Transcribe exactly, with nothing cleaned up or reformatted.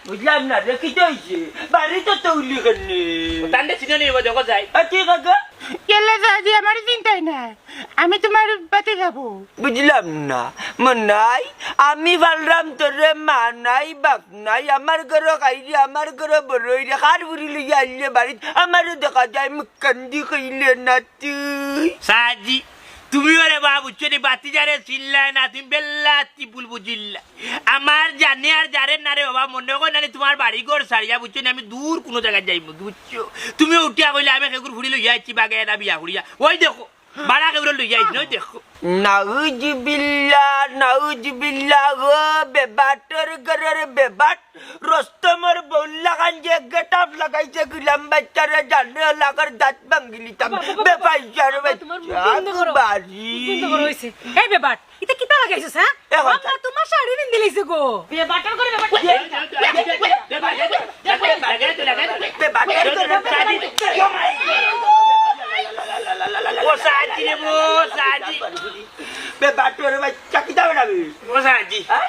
বুঝলাম না রে, কিতা অইছে? বাড়িত তো উলি কেনে? তানরে চিনো নি, দেখো যাই। আ, ঠিক আছে। কেলে সাজি, আমার চিন্তাই নাই, আমি তুমার বাতি খাবো। বুঝলাম না, মনাই, আমি পারলাম তোরে, মা নাই, বাপ নাই, আমার ঘরো খাইরে, আমার ঘরো বড় অইরে, কার ফুড়ি লইয়া আইলে বাড়িত, আমারে দেখা যায় মুখখান দি কইলে না তুই। সাজি, তুমি ওরে বাবা বুঝছো নি, বাতি যারে চিল্লায় না, তুমি বেল্লা আত্তি ভুল বুঝিল্লা। আমার জানে আর যারে না রে বাবা, মনে কয় না রে তুমার বাড়ি ঘর ছাড়িয়া, বুঝছো নি, আমি দূর কুনু জাগাত যাইমু, বুঝছো? তুমি উঠিয়া কইলে আমি কেউর ফুড়ি লইয়া আইছি, বাগে এটা বিয়া করিয়া। ওই দেখো, বাড়া কেউর লইয়া আইছি, ওই দেখো। নাউজুবিল্লাহ, নাউজুবিল্লাহ, ও বেবাটর ঘরর বেবাট, রস্তমর বউল্লা খান যে গেটআপ লাগাইছে, গুলাম বাইচ্চারে জানে লাগার দাঁত ভাঙ্গিলিতাম। বাবা, বাবা, বেপাইচার বাবা, তোমার মুখ বাচ্চা, বন্ধ করো। বাড়ি। মুখ বন্ধ করো, অইছে। এই বেবাট, ইতা কিতা লাগাইছস, হ্যাঁ? এ, বাবা, তোমার শাড়ি পিন্দি লাইছে গো। বেবাটর ঘরর বেবাট। বেবাটর ঘরর বেবাট। ও সাজি রে, ও সাজি। বেবাটর বাচ্চা কিতা বানাবি? ও সাজি। হ্যাঁ?